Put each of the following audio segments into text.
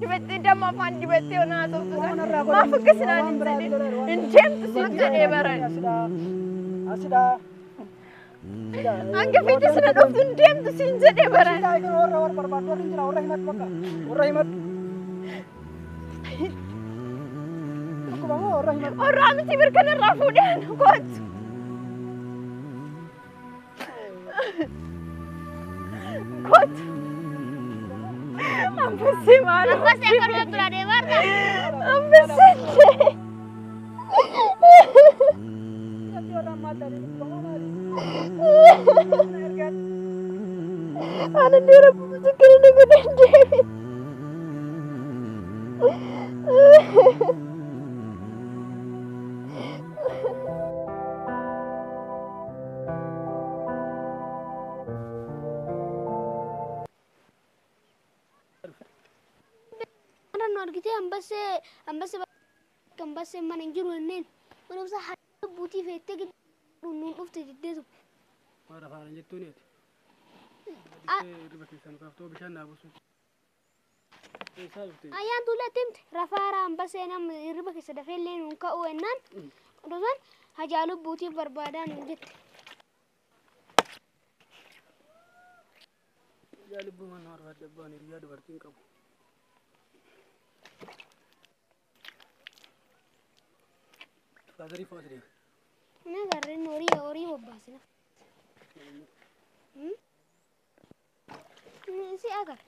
Dibattee damma afaan dibattee onaa haasoftu sana. Maaf akkas naan hin jedhin? Hin deemtu siin jedhee baran. Asidha. Hanga feete sana dhuftu hin deemtu siin jedhee baran. Warra warra barbaadu warri jira warra himatu bakka warra himatu. Dhukkuba moo warra himatu? Warraa miti mirkanarraa fuudhee ana kootu. Kootu. Ambasee maal? Ambasee akkanuma biraa deemaa argaa. Ambasee jee. Warra maal ta'e dhukkuba moo maali? Ana dhiira buutu kana na godhan deebi. Kana nu argitee ambasee ambasee bakka ambasee mana hin jiru inneen mana ibsa haadha buutii feettee gidduu nuun dhufte diddeetu. Maara faana jettuun ati. Hirriba keessan kaaftoo bishaan naa buusu. Eessaa dhufte? Ayyaan tuulatti himte rafaara ambasee nama hirriba keessa dafee illee nuun ka'uu ennaan odosan hajaa lubbuutiif barbaadaa nuun jette. Yaa lubbuu mana barbaadde abbaan hiriyaa dubartiin qabu. Faazarii fa'aa deema. Ni agarreen horii horii bobbaasina. Si agarra.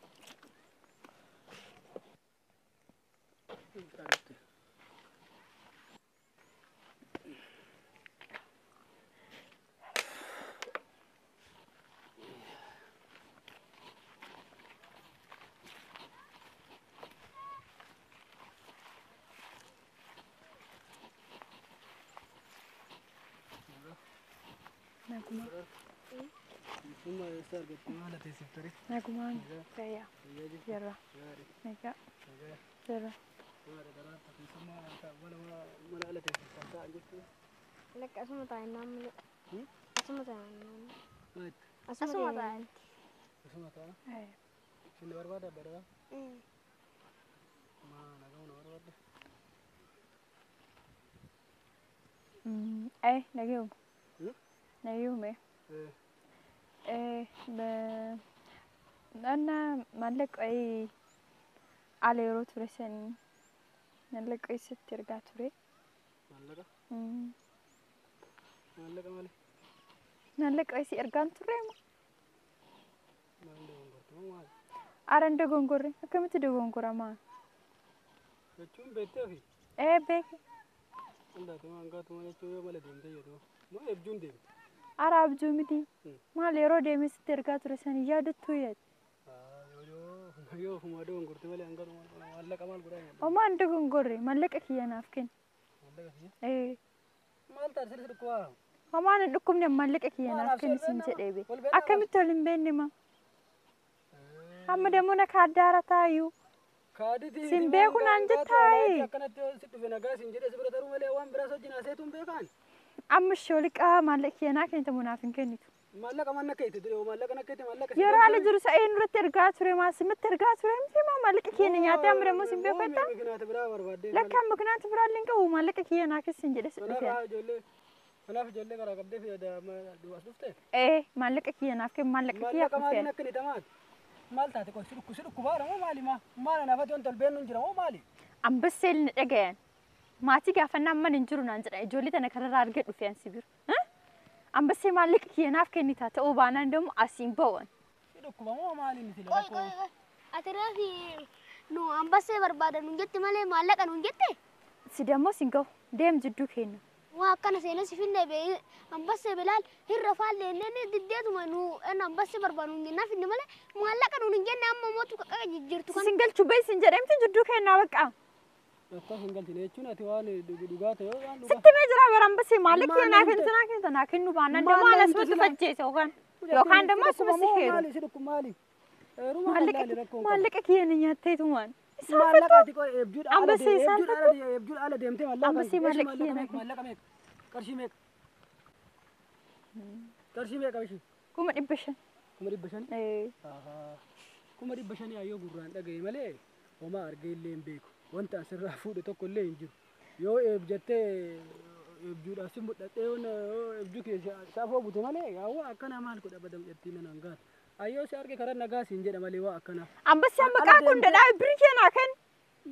Eessaa dhufte? Naguma. Keessummaa eessaa argatte maala teessif ture? Nagumaan fayyaa. Fayyaa jirtu? Jirra. Gaarii. Nagaa. Nagaa. Jirra. Maala daraarta keessummaa mana mana ala teessiftan taa'an jechuudha. Lakka asuma taa'e naan malee. Asuma taa'e naan. Maalitti? Asuma taa'e. Asuma taa'a. Isin barbaada badaa? Maa nagaa na barbaadde? Nagayuma. Nagayuma. Anna maallaqa ala yeroo ture san maallaqa eessatti ergaa ture? Maallaqa? Maallaqa maali? Maallaqa eessi ergaan turre moo? Maal dogongorte moo maali? Ara hin dogongorre. Akkamitti dogongora maa? Jechuun beektee ofii? Ee beeke. Andaatuma hangaatuma jechuun yoo mala deemtee jedhu moo eebjuun deemte? Ara abjuu miti. Maal yeroo deemee sitti ergaa ture san yaadattuu yaad? Yoo ofuma dogongorte malee hangaatuma maallaqa maal godhaa hin Homaa hin dogongorre maallaqa kiyya naaf kenni. Maallaqa kiyya? Ee. Maal taate sirrii dhukkubaa? Homaan hin dhukkubne maallaqa kiyya Maal naaf absii kenni ol siin beekna jedhee be. ol beekna Akkamitti ol hin beekne ma? Amma dammoo na kaaddaara taayyuu. Kaaditii Sin beeku naan jettaayi. Akkanatti yoo si dhufe nagaa sin jedhe si bira taruu malee waan biraas wajjin haasa'eetu hin beekaan. Amma shooliqaa maallaqa kiyya naa kennite moo naaf hin kennitu? Maallaqa maal akka itti ture maallaqa akka itti maallaqa si Yeroo ala jiru sa'ee nurratti ergaa ture maa simatti ergaa ture miti maa maallaqa kiyya na nyaatee amma dammoo sin beeku jettaa? Mikinaata biraa barbaaddee. Lakkaan mikinaata biraa illee hin qabu maallaqa kiyya naa kenni sin jedhe si dhufe. Kanaaf ijoollee kanaaf ijoollee karaa qabdee fi as dhufte. Ee maallaqa kiyya naaf kenni maallaqa kiyya Maallaqa maaliin dhufee. akka inni tamaati? Maal taate qoy si dhukku si dhukkubaadha moo maali maa? Maal anaafati wanta ol beennu hin jira moo maali? Ambasee illee dhagayan. Maatii gaafannaan mana hin jiru naan jedhan ijoollee tana kararraa argee dhufee ansi bira. Ambasee maallaqa kiyya naaf kennitaa ta'uu baanaan immoo asiin ba'uun. Si dhukkuba moo maali inni sila Qoy qoy qoy. Ati reefi nu ambasee barbaada nuun jette malee maallaqa nuun jette? Si dammoo sin gahu deem jidduu kenna. Waa akkana seenaa si finne bee ambasee bilaal hirra faallee inni diddeetuma nu inni ambasee barbaadu nuun jennaa finne malee maallaqa nuun hin jenne amma mootu qaqqaqa jijjiirtu kana. Sin galchuu bahi sin jedhamti jidduu kennaa bakka. Akkas hin galchine jechuun ati waan dhugaa ta'e yoo waan dhugaa. Sitti mee jira bara ambasee maallaqa kiyya naa Maal kennitu naa kennitu naa kennu baanaan Maal dammoo ana namti asumatti sila- fajjeessa yookaan yookaan dammoo asuma si heeru. Maali si dhukku maali? Heeruma kan laali rakkoon qabu. Maallaqa kiyya na nyaatteetumaan. Maallaqa ati qoy eebjuudha ala Ambasee isaan eebjuudha ala deemtee maallaqa Ambasee maallaqa kiyya naa maallaqa meeqa? Qarshii meeqa? Qarshii meeqa bishii? 500,000. 500,000? Ee. 500,000 ayyoo gurraan dhagaye malee Homaa argee illee hin beeku. Wanta asirraa fuudhe tokko illee hin jiru. Yoo eebjattee eebjuudhaaf si mul'attee yoo eebjuu kee saafoo bute malee yaawwa akkanaa maal godha badam jettii nan hangaata. Ayyoo si arge karaa nagaa siin jedha malee waa akkanaa. Ambassi amma qaa kun dadhaa birri keenaa kan.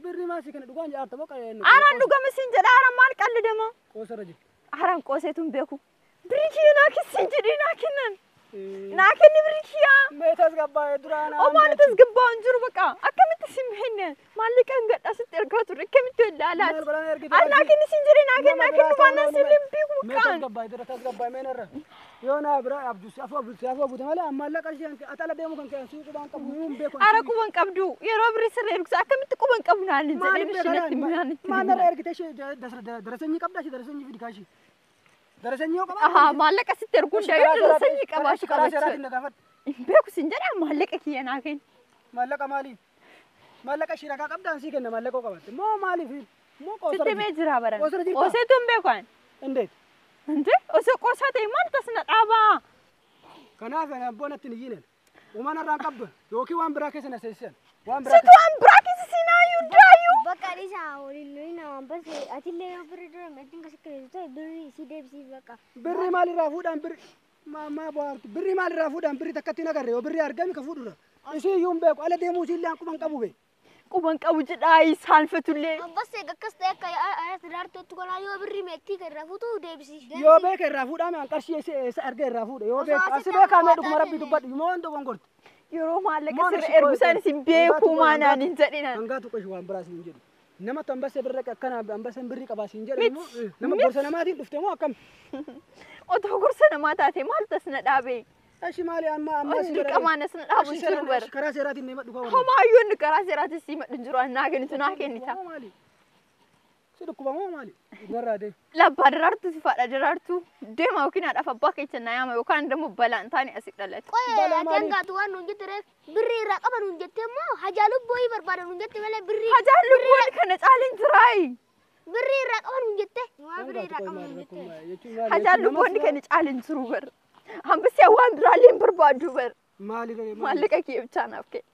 Birri maasii kana dhugaan jaarta moo qareen? Araan dhugama siin jedha araan maal qallidama? Qoosarra jira. Araan qooseetu hin beeku. Birri kiyya naa kissiin jedhee naa kennan. Naa kenni birri kiyyaa. Mee tasgabbaa'ee duraan. Omaan tasgabbaa'u hin jiru baqa. Akkamitti siin henne maallaqa hin gadhaa sitti ergaa turre akkamitti wallaalaati. Naa kenni siin jedhee naa kenni naa kennu baannaan siin hin beeku Mee baqqaan. tasgabbaa'ee dura tasgabbaa'ee mee narra. Yoo naa bira abjuu afoo abjuu afoo bute malee amma maallaqa ishee atala deemu kan ka'an suuqii baan qabu hin beeku. Ara quban qabdu yeroo birri sirree dhugsa akkamitti quban qabu naan hin jedhee ishinatti naan itti. Maal narra ergite ishee darasanyii qabda ishee darasanyii fidi kaashii. Darasanyii yoo qabaate. Ahaa maallaqa sitti erguu hin danda'u darasanyii qabaachuu Karaa qabaachuu. seeraatiin na gaafadhu. Hin beeku siin jedha maallaqa kiyya naa kenni. Maallaqa maaliif? Maallaqa ishee ragaa qabdaan sii kenna maallaqa yoo qabaatte. Moo maaliif? Moo qoosarra Sitti mee jira baran. Qoosarra jirtaa? Qooseetu hin beeku ani. Indeet. Inte osoo qoosaa ta'e maal tas na dhaabaa? Kanaaf ani abboon natti hin iyyinen. Uumaan irraan qabdu yookiin waan biraa keessa na seessisan. Waan biraa Situ waan biraa keessa siinaayyuu daayyuu. Bakka dhiisaa waliin lolina waan basse atillee yoo birri dura meetiin kasi kireessu ta'e birri si deebisiif bakka. Birri maalirraa fuudhaan birri maa bohaartu birri maalirraa fuudhaan birri takkatti hin agarre yoo birri argame ka fuudhura. Isii iyyuu hin beeku ala deemuu isii illee quban qabu be. Quban qabu jedhaa saalfatullee. Ambassee akkas ta'e akka ayyaata daraartuutti konaa yoo birri meetii kan irraa fuutu deebisiif. Yoo beeka irraa fuudhaan an qarshii eessa arge irraa fuudha yoo beeka asi beekaa mee dhuguma rabbii dubbadhu moo waan dogongorte. Yeroo maallaqa sirra ergu san isin beekuu maanaan hin jedhinan. Hangaatu qoshi waan biraa siin jedhu. Nama ambasee birra akkana ambaseen birri qabaa siin jedhu immoo nama gorsa namaatiin dhufte moo akkam? Otoo gorsa namaa taate maal tas na dhaabe? Ashi maali amma amma si dirqamaan as na dhaabu hin jiru bara. Karaa seeraatiin nama dhugaa Homaayyuu inni karaa seeraatiin si madhu hin jiru naa kennitu naa kennita. Si dhukkuba moo maali? Narraa deemi. Labbaa daraartuu si faadha daraartuu deema yookiin haadhaaf abbaa keessa na yaama yookaan immoo balaan taane asii dhalate. Qoyee ati hangaatu waan nuun jette reef birri irraa qaba nuun jette immoo hajaa lubbooyii barbaada nuun jette malee birri. Hajaan lubboon kana caalin jiraayi. Birri irraa qaba nuun jette. Waa birri irraa qaba nuun jette. Hajaan lubboon kana caalin jiru bara. Hambisee waan biraallee hin barbaadu bara. Maali garee Maallaqa kee bichaa naaf kenne.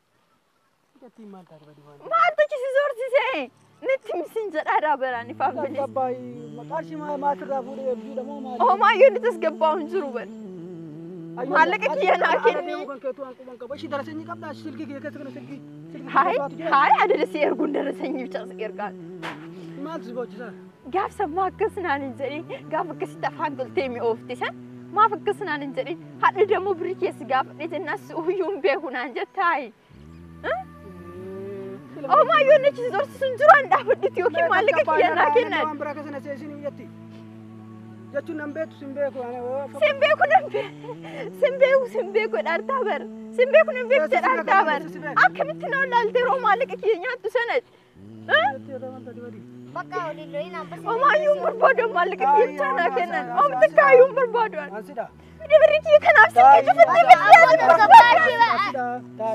Maal taate badii waan. Maal tachi si zorsisee? Nitti misin jedhaadhaa baraan ifaan bilis. Tasgabbaa'ii qarshii maatirraa fuudhee abjuudha moo maali? Homaayyuu inni tasgabbaa'u hin jiru bara. Maallaqa kiyya naa kenni. Kan keetu waan quban qabu. Ishii darasanyii qabdaa silkii kiyya keessa kana silkii. Hayi hayi adada si erguun darasanyii bichaa si ergaan. Maaltu si boochisaa? Gaaf sammaa akkas naan hin jedhin gaaf akkasitti afaan toltee mi'oofte san maaf akkas naan hin jedhin hadha dammoo birri keessa gaafadhe jennaan si uyyuu hin beeku naan jettaayi. Homaayyuu inni achi zorsisu hin jiru an dhaabadhutti yookiin maallaqa kiyya naa kennan. Waan biraa keessa na seesin jetti. Jechuun nan beektu sin beeku. Sin beeku nan beeku sin beeku sin beeku dhaartaa bara sin beeku nan beeku jedhaartaa bara akkamitti na wallaalte yeroo maallaqa kiyya nyaattu sanatti. Bakka waliin lolina ambasee. Homaayyuu hin barbaadu maallaqa kiyya bichaa naa kennan. Homti kaayyuu hin barbaadu. Ansidha. Birri kiyya kanaaf silkii cufattee badii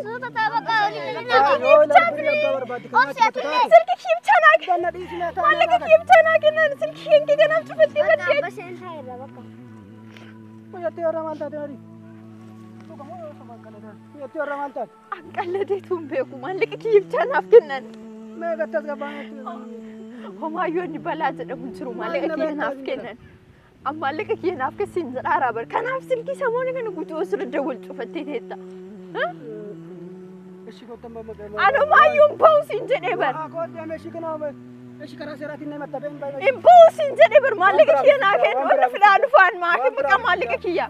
Suuta ta'a bakka waliin lolina. Silkii kiyya bichaa naa kennan. Maallaqa kiyya bichaa naa kennan. Silkii kiyya kanaaf cufattee Bakka badii. ambasee hin taa'e irraa bakka. Jettee warra maal taate marii? Jettee warra maal taate? Anqallateetu hin beeku maallaqa kiyya bichaa naaf kennan. Mee gattas gabbaa Homaayyuu inni balaa jedhamu hin jiru maallaqa kiyya naaf kennan. Maallaqa kiyya naaf kessiin jedhaaraa bara. Kanaaf silkii samoonni kana guutuu osoo dawwal cufattee teetta. Ishi kottan mamma. Ani homaayyuu hin bahu siin jedhee bara. Kottan ishi kana ishi karaa seeraatiin nama tapheen baay'ee. Hin bahu siin jedhee bara maallaqa kiyya naa kennu warra fidaa dhufaan maafi maqaa maallaqa kiyya.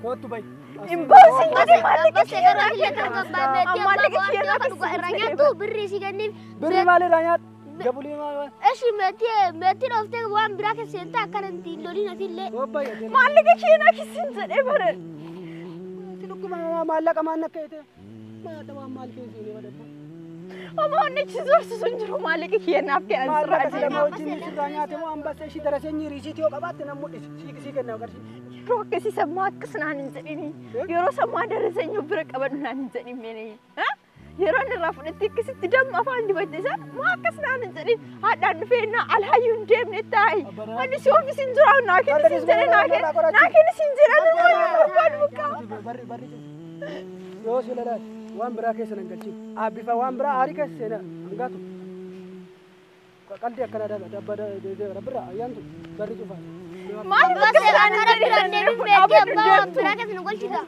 Kottu bayi. Hin bahu siin jedhee maallaqa Ambasee kiyya naa gara kiyya kennan. tasgabbaa'ee meetii Maallaqa abbaa kiyya naa bohaartii akka dhugaa irraa kennan. nyaattu birri si kenniif. Birri maalirraa nyaata? Gabulii maal? Eshi meetii meetii dhooftee waan biraa keessa seentee akkana ittiin lolin atillee. Obbayyate. Maallaqa kiyya naa kessiin jedhee bara. Si dhukkuba maallaqa maan akka ta'e. Maal waan maal keessa hin badadhu. Homaa wanni achi zorsisu hin jiru maallaqa kiyya naaf kennan sirraa Maallaqa deema. lama wajjin sirraa nyaate moo ambasee ishii daraseenyi riisiitii yoo qabaatte nan mul'isi. Sii kenna qarshii. Yeroo akkasii sammaa akkas naan hin jedhini. Yeroo sammaa daraseenyi of bira qabadhu naan hin jedhin mene. Yeroo inni irraa fudhattee akkasitti damma afaan dibatte san maa akkas naan hin jedhin. Haadhaan dhufee naa alhaayyuu hin deemne taa'i. Wanni si ofiis hin jiru naa kenni siin jedhe naa kenni naa kenni siin jedhe ani barbaadu bakka. Barri barri yoo si lalaati. Waan biraa keessa nan galchin. Bifa waan biraa aarii keessa seenaa hangaatu. Qalbii akkana dabba rabbirra ayyaantu barri cufaa. Maaliif akkas naan hin jedhin? Abbaa waan biraa keessa nu galchita.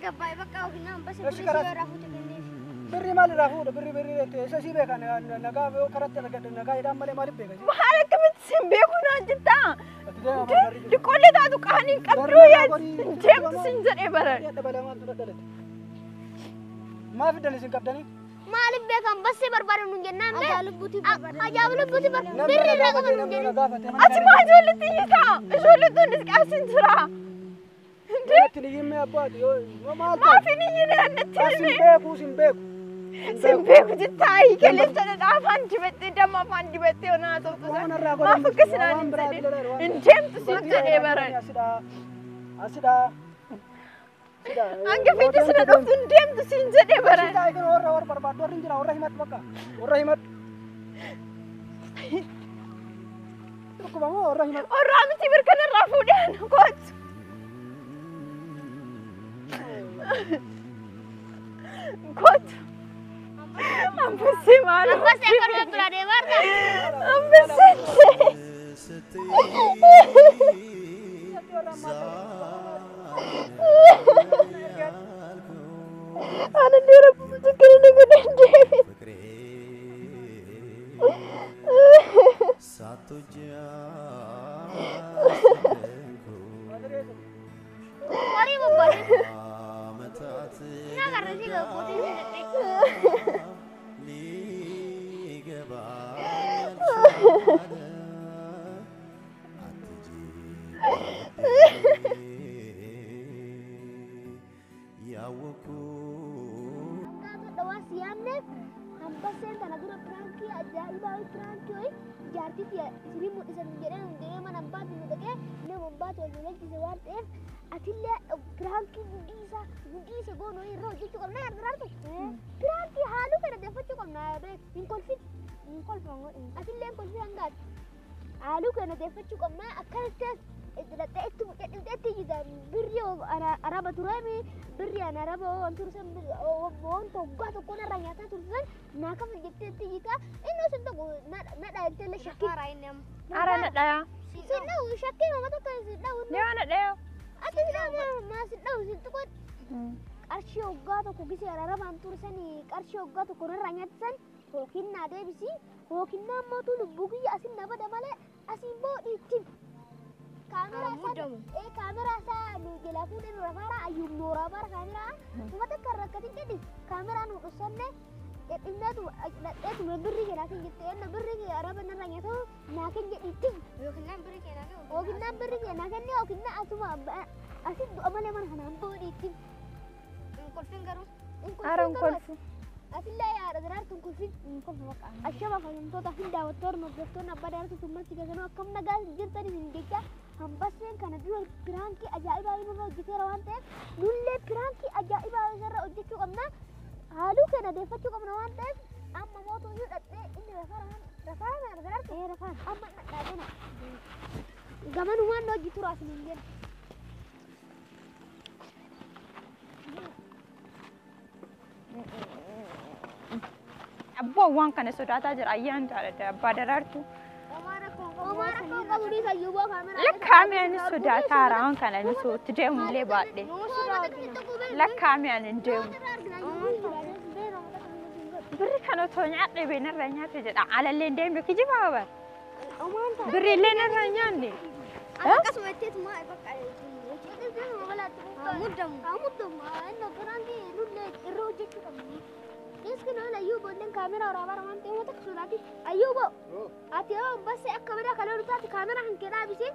Birri maal irraa fuudha? Birri birri isa sii beekan nagaa yoo karatti argadhe nagaa jedhaan malee maaliif beeka? Maal akkamitti sin beeku naan jettaa? Diqqoollee taatu qaanii hin qabdu deemtu sin jedhee baran. Dabalamaan dura dhalate. Maaf fiddan isin qabdanii? Maaliif beekan bassee barbaadu nun jennaan bee? Ajaa'iba lubbuuti barbaadu. Birri irraa qaban nun Namni jedhin. gaafate. Ati maa ijoolletti iyyitaa? Ijoollettuun as hin jira. Natti ni himme abbaati yoo maal Maaf hin iyyine natti Sin hime? beeku sin beeku. Sin beeku jettaa kaleessa dhadhaa afaan dibattee damma afaan dibattee onaa toltu Waan sana. irraa Maaf akkas naan hin jedhin? Hin deemtu sin jedhee baran. Asidhaa. Asidhaa. Hanga feete sina dhuftu hin deemtu sin jedhee baran. Asidhaa eegala warra warra barbaaddu warri hin jira warra himadhu bakka warra himadhu. Dhukkuba moo warra himadhu. Orraa miti birkanarraa fuudhee ana kootu. Kootu. Ambasee maal? Ambasee akkanuma biraa deemaa argaa. Ambasee. Ana dhiira buutu kana godhan deebi. Horii bobbaasee. Naa garra si gabbootii si jedhee. Hangaatu dhawaa si yaamneef hambaseen tana dura piraankii ajaa'ibaa piraankii wayi jaartii isinii mul'isan jedhee nun jedhee mana hambaatti nu dhaqee nama hambaatti wal nu lolchise waan ta'eef atillee piraankii gudii isa goonu irra hojjechuu qabna gargaraartu. Piraankii haaluu kana deeffachuu qabna beek hin kolfin. Hin kolfan atillee hin kolfin hangaatu. Haaluu kana deeffachuu qabna akkanatti dhaqxee itti mucadhifteetti iyyitan birri araba tureemi birri an araba waan tursan waan waggaa tokkoon irraa nyaataa tursan naa kafal jettee itti iyyita inni sun tokko nadha jettee shakkii. Ara na dhaya. Sin dha'u shakkii nama tokko sin dha'u. Ni na dhaya. Ati si dha'u maa sin dha'u sin tuqoon. Qarshii waggaa tokko gisee arabaan tursan qarshii waggaa tokko irraa nyaatisan yookiin naa deebisi yookiin nammootu lubbuu kiyya asin na bada malee asiin boodhiitti. Kaameraa isaa nu jalaa fuudhee nu rafaara ayyuum nooraa bara kaameraa uummata akka rakkatin jedhi kaameraa nu dhussanne dhedhinneetu dhadheetu birri kenaa kan jette enna birri araba narra nyaatu naa kan jedhitti. Yookiin birri kenaa kenne yookiin asuma asin du'a malee mana kanaan boodhiitti. Ara hin kolfu. Asillee yaada daraartuun kolfin. Ashama fayyumtoota fi daawwattoonni hordoftoonni abbaa daraartuu tummatti gasanuu akkam nagaa jirtan isin jecha hambaseen kana dura piraankii ajaa'ibaa nurra hojjeteera waan ta'eef nullee piraankii ajaa'ibaa isarra hojjechuu qabna. Haaluu kana deeffachuu qabna waan ta'eef amma mootuyyuu dhadhee inni rafaara daraartu amma dhadhaadhena. Gamanumaan nu hojii tura asin hin jennu. Abbaan waan kana sodaataa jira ayyaan jaaladha abbaa daraartu. Homaa rakkoo qabu ni fayyuu kaameraa. Lakkaa'ame ani sodaataara waan kana ani sootti deemullee baadhe. Lakkaa'ame ani hin deemu. Birri kana otoo nyaadhe beenarra nyaate jedha. Alallee hin deemne kijibaa bara. Birri illee narra hin nyaanne. Akkasuma itteetuma bakka muddamu. Muddamu. Inni piraankii nullee irra hojjechuu qabna. Iskina ayyuu boolleen kaameraa waraabaa waan ta'eef wanta sodaati. Ayyuu bo. Ati yoo basse akka bada kana taate kaameraa kan kee dhaabisee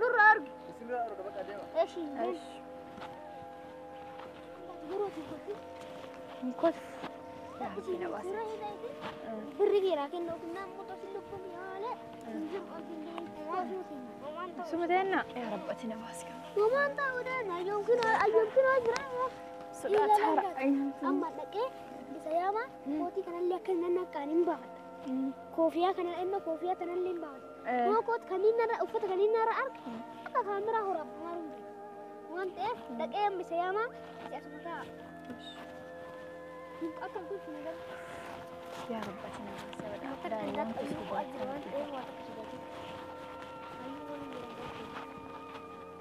nurra argi. Isinirraa arga bakka deema. Eshi. Garuu ati kolfi. Hin kolfu. Birri keeraa kennu yookiin immoo tosi lubbuun yaalee. Suma teenna yaa rabbi ati na baasi qaba. Homaan ta'uu danda'a yookiin ayyookiin jira. Sodaataara. Amma dhaqee isa yaama kootii kanallee akka inni naqqaan hin baafadha. Koofiyaa kana inni koofiyaa tanallee hin baafadha. Yoo koot kanneen narra uffata kanneen narra arga akka kaameraa horaaf maaruun beeku. Waan ta'eef dhaqee amma isa yaama isa asuma taa'a. Akka kun nagaa. Yaa Rabbi ati nama Akka daa'imman ayyuu qo'aa jira waan ta'eef waa takka sodaatu. Ayyuu waliin jira waan ta'eef.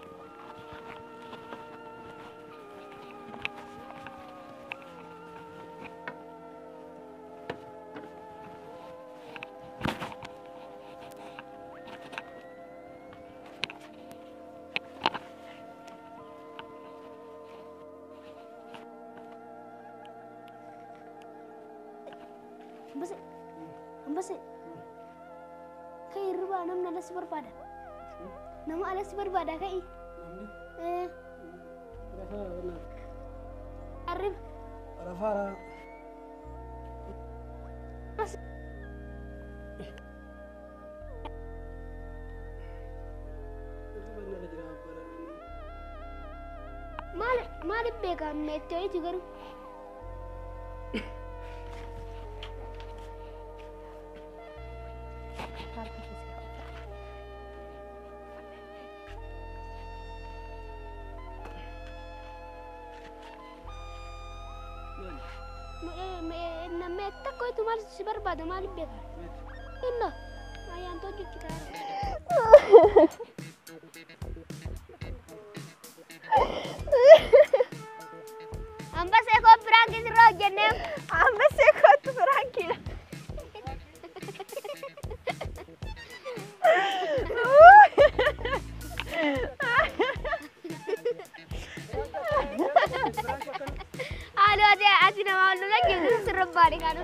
Ambase, ambase. Kai hirribaa namni alas barbaada. Nama alas barbaada kai. Namni Eh, rafaara arriba. rafaara. Hirriba narra jira abbaa. Maal maaliif beekaa meetti wayiiti garuu. Namni takka wayitu maal si barbaada maaliif beekaa? Inno ayyaantoo hojjechuu ta'a. Ambasee koo piraankii sirraa hojjennee. Ambasee kootu piraankiidha. Haaloo ati ati nama lola jirtu sirra baadhi kan.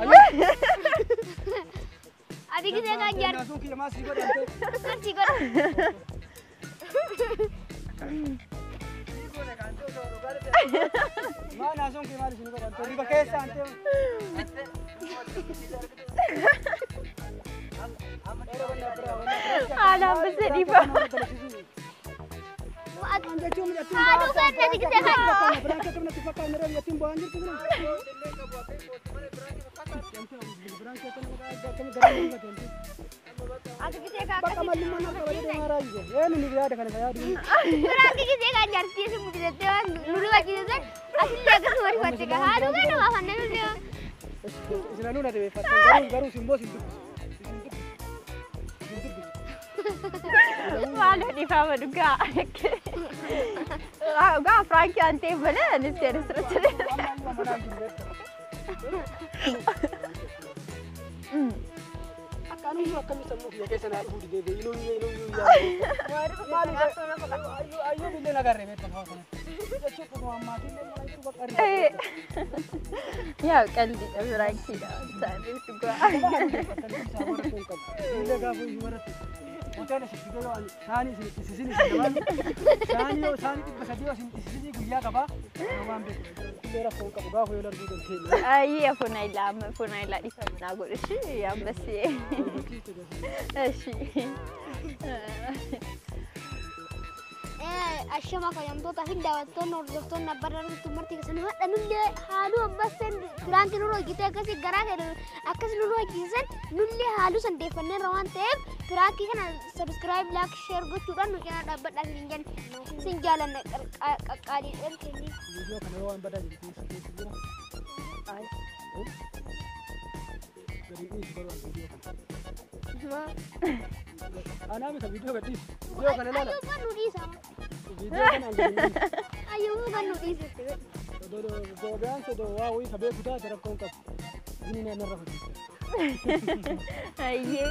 Ati gisee kan jaar Sun kiyya maal si godhamte? si godha. Maal naasuun kiyya maal isin godhamte? Riba keessa ante. Haala ambasee dhiiba. Haaloo kan ati gisee kan. Biraan akkamatti fakkaata miidhagina bu'aan jirtu kun. Ati gisee kan Bakka mallummaan akka bareedee maaraa jiru. Eenyu nu yaada kana yaadu. Piraankii gisee kan jaartii si mudhisattee waan nu rifachiisan asillee akkasuma rifatte kan haaloo kan nama afaan nullee. Isin anuu na deebifattan garuu garuu isin immoo isin dubbisu. Isin dubbisu. Isin dubbisu. Maaloo dhiifama dhugaa. Dhugaa piraankii waan ta'eef malee anis seera sirriitti. Amma iyyuu manaan jiru beekta. Akka anuu iyyuu akkamii sammuu kiyya keessa naa dhufuu didee iluu iyyuu iluu iyyuu yaadu. Maaliif ayyuu illee nagarree beekta fa'aa kanatti. Jechuun dhuguma ammaatii illee mana jiru bakka irraa. Yaa qalbiidha piraankiidha. Isaaniif dhugaa. Illee gaafa iyyuu baratti. Hoteela sitti galoo ani saanii isin isin isin lamaan saanii yoo saanii 300 yoo isin isin guyyaa qabaa waan beeku. Illee rakkoo hin qabu gaafa yoo arguu dandeenye. Ayyee fuuna illaa amma fuuna illaa dhiifama naa godhu ishee ambasee. Eshi. Ashama kabajamtoota fi daawwattoonni hordoftoonni abbaa irratti marti keessan hadha nullee haaluu ambaseen piraankii nurra hojjetee akkasii garaa kennu akkas nurra hojjetan nullee haaluu san deeffanneerra waan ta'eef piraankii kana subscribe like share gochuudhaan nu cinaa dhaabbadhaa isin jenna isin jaalanna qaqqaaliidhaan keenya. Viidiyoo kana yoo waan badaa jiru keessa keessa jira. Gadi dhiisi barbaadu viidiyoo kana. Anaa mita viidiyoo gad dhiisi. Viidiyoo kana ilaala. Ayyuu kan nu dhiisa. Viidiyoo kana gadi dhiisi. Ayyuu kan nu dhiisa. Goobiyaan sodoo waa wayii ka beeku taate rakkoo hin qabu. Gini na narra hojjeta. Ayyee.